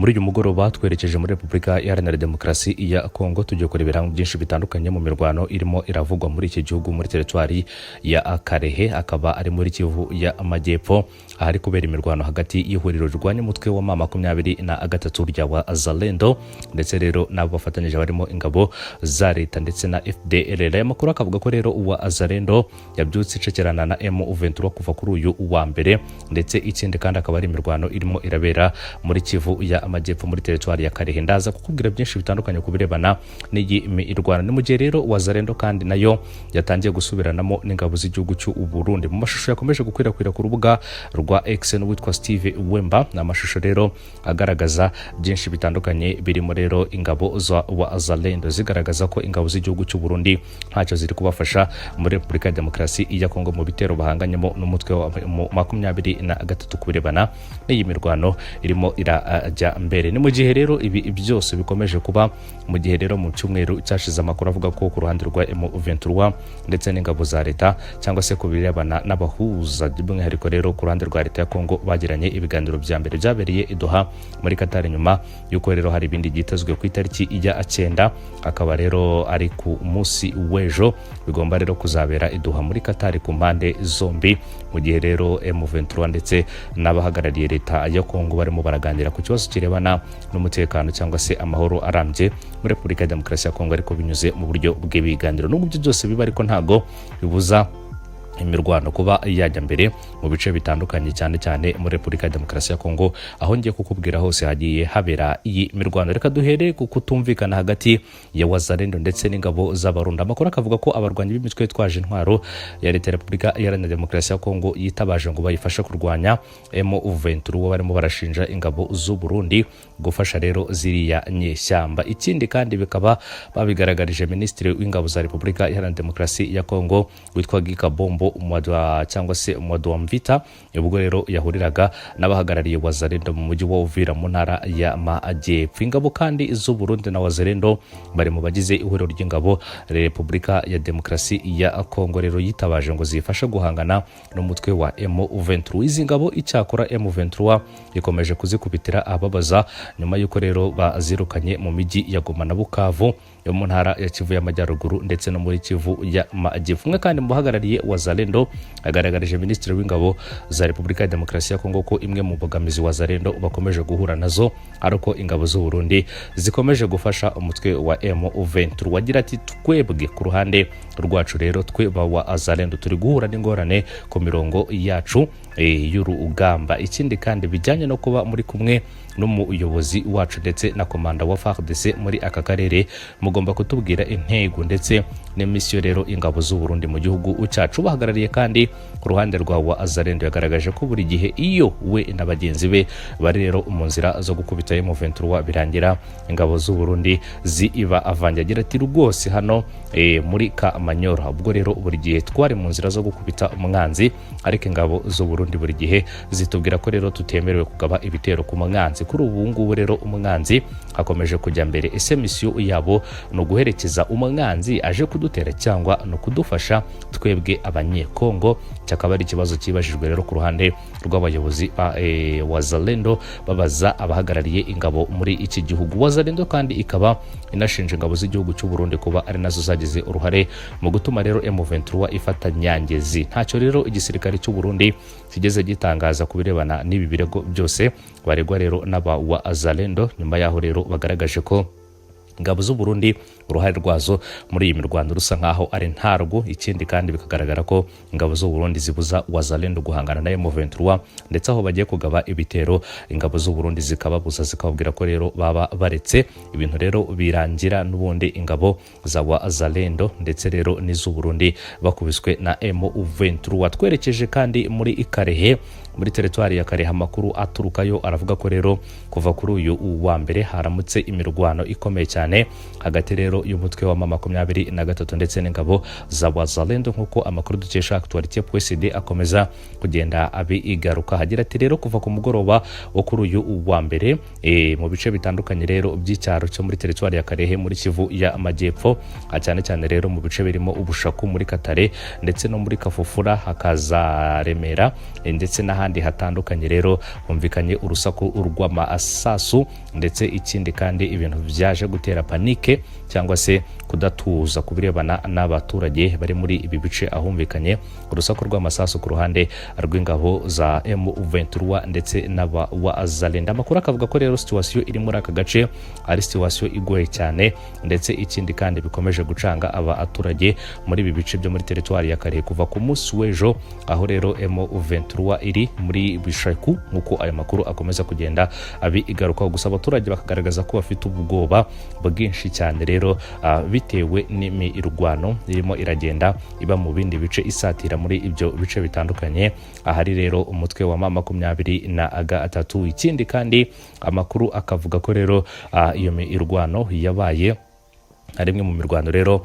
Muri uyu mugoroba twerekeje muri Repubulika Iharanira Demokarasi ya Kongo. Tugiye kurebera hamwe byinshi bitandukanye mu mirwano irimo iravugwa muri iki gihugu, muri teritwari ya Karehe, akaba ari muri Kivu y'Amajyepfo, ahari kubera imirwano hagati y'ihuriro rirwanya umutwe wa M23 rya Wazalendo, ndetse rero n'abo bafatanyije barimo ingabo za leta ndetse na FDLR. Aya makuru akavuga ko rero Wazalendo yabyutse icekerana na M23 kuva kuri uyu wa mbere, ndetse ikindi kandi akaba ari imirwano irimo irabera muri Kivu y'Amajyepfo, muri teritwari ya Karehe. Ndaza kukubwira byinshi bitandukanye ku birebana n'iyi mirwano. Ni mu gihe rero Wazalendo kandi nayo yatangiye gusubiranamo n'ingabo z'igihugu cy'u Burundi mu mashusho yakomeje gukwirakwira ku rubuga rwa X n'uwitwa Steve Wemba. Ni amashusho rero agaragaza byinshi bitandukanye, birimo rero ingabo za Wazalendo zigaragaza ko ingabo z'igihugu cy'u Burundi ntacyo ziri kubafasha muri Repubulika ya Demokarasi ya Kongo mu bitero bahanganyemo n'umutwe wa 23 ku birebana n'iyi mirwano irimo irajya mbere. Ni mu gihe rero ibi byose bikomeje kuba mu gihe rero mu cyumweru cyashize amakuru avuga ko ku ruhande rwa M23 ndetse n'ingabo za leta, cyangwa se ku birebana n'abahuza, by'umwihariko rero ku ruhande rwa leta ya Kongo, bagiranye ibiganiro bya mbere byabereye i Doha muri Qatar, nyuma y'uko rero hari ibindi byitezwe ku itariki ijya 9, akaba rero ari ku munsi w'ejo, bigomba rero kuzabera i Doha muri Qatar ku mpande zombi, mu gihe rero M23 ndetse n'abahagarariye leta ya Kongo barimo baraganira ku kibazo kirebana n'umutekano cyangwa se amahoro arambye muri Repubulika ya Demokarasi ya Kongo, ariko binyuze mu buryo bw'ibiganiro. Nubwo ibyo byose biba ariko, ntago bibuza imirwano kuba yajya mbere mu bice bitandukanye, cyane cyane muri Repubulika ya Demokarasi ya Kongo, aho ngiye kukubwira hose hagiye habera iyi mirwano. Reka duhere ku kutumvikana hagati ya Wazalendo ndetse n'ingabo z'Abarundi. Amakuru akavuga ko abarwanyi b'imitwe yitwaje intwaro ya leta ya Repubulika Iharanira Demokarasi ya Kongo yitabaje ngo bayifashe kurwanya M23 barimo barashinja ingabo z'u Burundi gufasha rero ziriya nyeshyamba. Ikindi kandi bikaba babigaragarije Minisitiri w'Ingabo za Repubulika Iharanira Demokarasi ya Kongo witwa Guy Kabombo Mwadwa, cyangwa se Mwadwa Mvita, ubwo rero yahuriraga n'abahagarariye Wazalendo mu mujyi wa Uvira mu ntara ya Majyepfo. Ingabo kandi z'u Burundi na Wazalendo bari mu bagize ihuriro ry'ingabo Repubulika ya Demokarasi ya Kongo rero yitabaje ngo zifashe guhangana n'umutwe wa M23. Izi ngabo icyakora M23 ikomeje kuzikubitira ababaza, nyuma y'uko rero bazirukanye mu mijyi ya Goma na Bukavu yo mu ntara ya Kivu y'Amajyaruguru ndetse no muri Kivu y'Amajyepfo. Umwe kandi mu bahagarariye Wazalendo agaragarije Minisitiri w'Ingabo za Repubulika ya Demokarasi ya Kongo ko imwe mu mbogamizi Wazalendo bakomeje guhura nazo ari uko ingabo z'u Burundi zikomeje gufasha umutwe wa M23. Wagira ati: "Twebwe ku ruhande rwacu rero, twe ba Wazalendo, turi guhura n'ingorane ku mirongo yacu y'urugamba. Ikindi kandi bijyanye no kuba muri kumwe n'umuyobozi wacu ndetse na komanda wa FARDC muri aka karere, mugomba kutubwira intego ndetse n'imisiyo rero ingabo z'u Burundi mu gihugu cyacu." Bahagarariye kandi ku ruhande rwa Wazalendo yagaragaje ko buri gihe iyo we na bagenzi be bari rero mu nzira zo gukubita M23, birangira ingabo z'u Burundi ziba avange. Agira ati: "Rwose hano muri Kamanyora, ubwo rero buri gihe twari mu nzira zo gukubita umwanzi, ariko ingabo z'u Burundi buri gihe zitubwira ko rero tutemerewe kugaba ibitero ku mwanzi. Kuri ubu ngubu rero umwanzi akomeje kujya mbere. Ese misiyo yabo ni uguherekeza umwanzi aje kudutera, cyangwa ni ukudufasha twebwe Abanyekongo?" Cyakaba ari ikibazo cyibajijwe rero ku ruhande rw'abayobozi ba Wazalendo, babaza abahagarariye ingabo muri iki gihugu. Wazalendo kandi ikaba inashinja ingabo z'igihugu cy'u Burundi kuba ari nazo zagize uruhare mu gutuma rero M23 ifata Nyangezi. Ntacyo rero igisirikare cy'u Burundi kigeze gitangaza ku birebana n'ibi birego byose baregwa rero n'aba Wazalendo, nyuma yaho rero bagaragaje ko ingabo z'u Burundi uruhare rwazo muri iyi mirwano rusa nkaho ari ntarwo. Ikindi kandi bikagaragara ko ingabo z'u Burundi zibuza Wazalendo guhangana na M23, ndetse aho bagiye kugaba ibitero ingabo z'u Burundi zikababuza, zikababwira ko rero baba baretse ibintu rero birangira n'ubundi ingabo za Wazalendo ndetse rero n'iz'u Burundi bakubiswe na M23. Twerekeje kandi muri Ikarehe, muri teritwari ya Karehe, amakuru aturukayo aravuga ko rero kuva kuri uyu wa mbere haramutse imirwano ikomeye cyane hagati rero y'umutwe wa M23 ndetse n'ingabo za Wazalendo, nk'uko amakuru dukesha Actualité.cd akomeza kugenda abigaruka. Hagira ati: "Rero kuva ku mugoroba wo kuri uyu wa mbere, mu bice bitandukanye rero by'icyaro cyo muri teritwari ya Karehe muri Kivu y'Amajyepfo, cyane cyane rero mu bice birimo Ubushaku muri Katare ndetse no muri Kafufura, hakaza Remera, ndetse n'ahandi." n'ahandi hatandukanye rero humvikanye urusaku rw'amasasu. Ndetse ikindi kandi, ibintu byaje gutera panique cyangwa se kudatuza ku birebana n'abaturage bari muri ibi bice ahumvikanye urusaku rw'amasasu ku ruhande rw'ingabo za M23 ndetse n'aba Wazalendo. Amakuru akavuga ko rero situation iri muri aka gace ari situation igoye cyane, ndetse ikindi kandi bikomeje gucanga aba abaturage muri ibi bice byo muri teritwari ya Kalehe kuva ku munsi w'ejo, aho rero M23 iri muri Bishaku, nk'uko aya makuru akomeza kugenda abigarukaho. Gusa abaturage bakagaragaza ko bafite ubwoba bwinshi cyane rero bitewe n'imirwano irimo iragenda iba mu bindi bice isatira muri ibyo bice bitandukanye ahari rero umutwe wa M23. Ikindi kandi, amakuru akavuga ko rero iyo mirwano yabaye ari imwe mu mirwano rero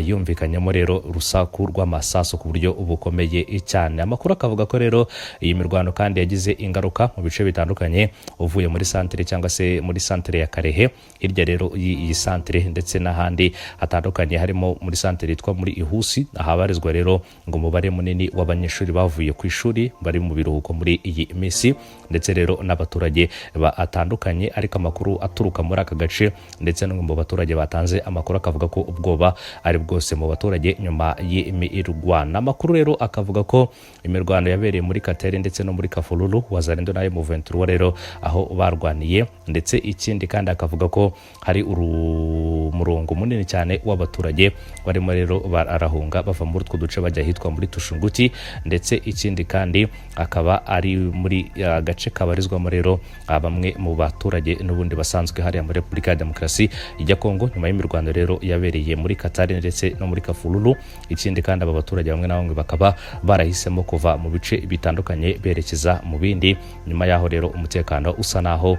yumvikanyemo rero urusaku rw'amasasu ku buryo bukomeye cyane. Amakuru akavuga ko rero iyi mirwano kandi yagize ingaruka mu bice bitandukanye, uvuye muri santere cyangwa se muri santere ya Karehe, hirya rero y'iyi santere, ndetse n'ahandi hatandukanye, harimo muri santere yitwa muri Ihusi, ahabarizwa rero ngo umubare munini w'abanyeshuri bavuye ku ishuri bari mu biruhuko muri iyi minsi, ndetse rero n'abaturage batandukanye. Ariko amakuru aturuka muri aka gace ndetse no mu baturage batanze amakuru akavuga ko ubwoba ari bwose mu baturage nyuma y'imirwano. Amakuru rero akavuga ko imirwano yabereye muri Katere ndetse no muri Kafururu, Wazalendo na M23 rero aho barwaniye. Ndetse ikindi kandi, akavuga ko hari umurongo munini cyane w'abaturage barimo rero barahunga bava muri utwo duce bajya ahitwa muri Tushunguti. Ndetse ikindi kandi, akaba ari muri agace kabarizwamo rero bamwe mu baturage n'ubundi basanzwe hariya muri Repubulika ya Demokarasi ya Kongo, nyuma y'imirwano rero yabereye muri Katari ndetse no muri Kafururu. Ikindi kandi, aba baturage bamwe na bamwe bakaba barahisemo kuva mu bice bitandukanye berekeza mu bindi, nyuma y'aho rero umutekano usa naho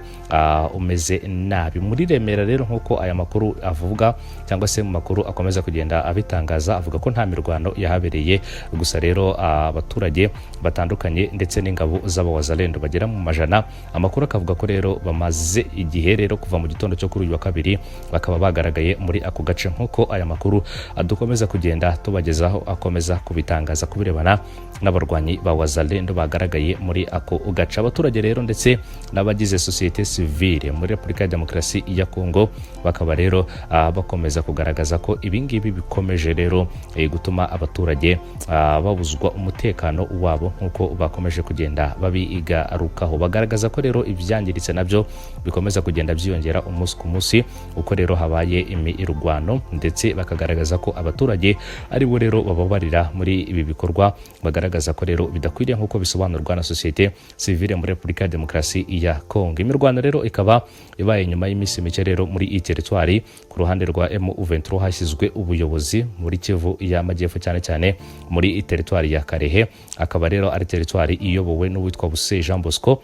umeze nabi muri Remera. Rero nk'uko aya makuru avuga cyangwa se mu makuru akomeza kugenda abitangaza, avuga ko nta mirwano yahabereye. Gusa rero abaturage batandukanye ndetse n'ingabo z'abawazalendo bagera mu majana, amakuru akavuga ko rero bamaze igihe rero kuva mu gitondo cyo kuri uyu wa kabiri bakaba bagaragaye muri ako gace, nk'uko aya makuru adukomeza kugenda tubagezaho akomeza kubitangaza ku birebana n'abarwanyi ba Wazalendo bagaragaye muri ako gace. Abaturage rero ndetse n'abagize sosiyete sivile muri Repubulika ya Demokarasi ya Kongo bakaba rero bakomeza kugaragaza ko ibingibi bikomeje rero gutuma abaturage babuzwa umutekano wabo, nk'uko bakomeje kugenda babigarukaho. Bagaragaza ko rero ibyangiritse nabyo bikomeza kugenda byiyongera umunsi ku munsi uko rero habaye imirwano, ndetse bakagaragaza ko abaturage ari bo rero bababarira muri ibi bikorwa, bagaragaza ko rero bidakwiriye, nk'uko bisobanurwa na sosiyete sivile muri Repubulika ya Demokarasi ya Kongo. Imirwano rero ikaba ibaye nyuma y'iminsi mike rero muri iyi teritwari ku ruhande rwa M23 hashyizwe ubuyobozi muri Kivu y'Amajyepfo, cyane cyane muri teritwari ya Karehe, akaba rero ari teritwari iyobowe n'uwitwa Buse Jean Bosco,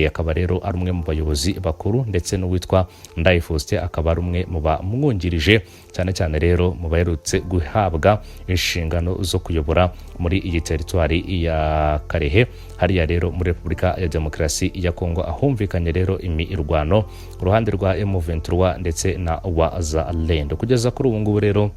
akaba rero ari umwe mu bayobozi bakuru, ndetse n'uwitwa Ndayi Faustin akaba ari umwe mu bamwungirije, cyane cyane rero mu baherutse guhabwa inshingano zo kuyobora muri iyi teritwari ya Karehe, hariya rero muri Repubulika ya Demokarasi ya Kongo, ahumvikanye rero imirwano ku ruhande rwa M23 ndetse na Wazalendo. Kugeza kuri ubu ngubu rero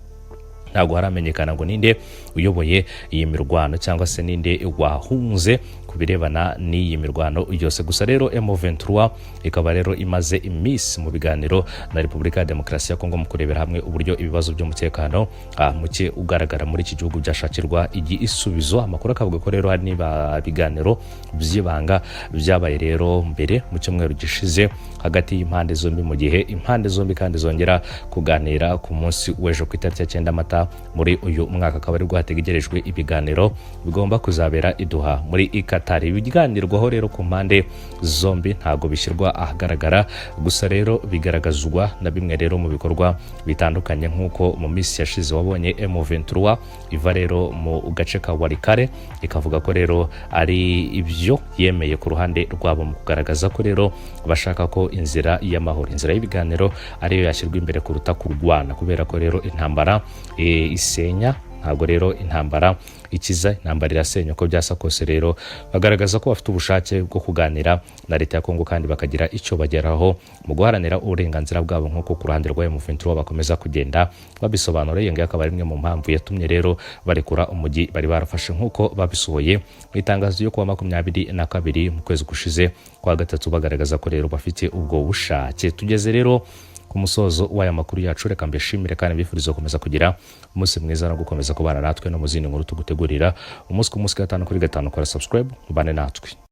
ntabwo haramenyekana ngo ninde uyoboye iyi mirwano cyangwa se ninde wahunze ku birebana n'iyi mirwano yose. Gusa rero M23 ikaba rero imaze iminsi mu biganiro na Repubulika ya Demokarasi ya Kongo mu kurebera hamwe uburyo ibibazo by'umutekano muke ugaragara muri iki gihugu byashakirwa igisubizo. Amakuru akavuga ko rero hari niba biganiro by'ibanga byabaye rero mbere mu cyumweru gishize hagati y'impande zombi, mu gihe impande zombi kandi zongera kuganira ku munsi w'ejo ku itariki ya 9 Mata muri uyu mwaka, akaba aribwo hategerejwe ibiganiro bigomba kuzabera i Doha muri Qatar. Ibiganirwaho rero ku mpande zombi ntabwo bishyirwa ahagaragara, gusa rero bigaragazwa na bimwe rero mu bikorwa bitandukanye, nk'uko mu minsi yashize wabonye M23 iva rero mu gace ka Walikale ikavuga ko rero ari ibyo yemeye ku ruhande rwabo, mu kugaragaza ko rero bashaka ko inzira y'amahoro, inzira y'ibiganiro ariyo yashyirwa imbere kuruta kurwana, kubera ko rero intambara isenya, ntabwo rero intambara ikiza, intambara irasenya. Uko byasa kose rero, bagaragaza ko bafite ubushake bwo kuganira na leta ya Kongo kandi bakagira icyo bageraho mu guharanira uburenganzira bwabo, nk'uko ku ruhande rwa M23 bakomeza kugenda babisobanura. Iyo ngiyo akaba ari imwe mu mpamvu yatumye rero barekura umujyi bari barafashe, nk'uko babisohoye mu itangazo ryo kuwa 22 mu kwezi gushize kwa gatatu, bagaragaza ko rero bafite ubwo bushake. Tugeze rero ku musozo w'aya makuru yacu. Reka mbishimire kandi mbifuriza gukomeza kugira umunsi mwiza no gukomeza kubana natwe no mu zindi nkuru tugutegurira umunsi ku munsi, gatanu kuri gatanu. Kora subscribe, mubane natwe.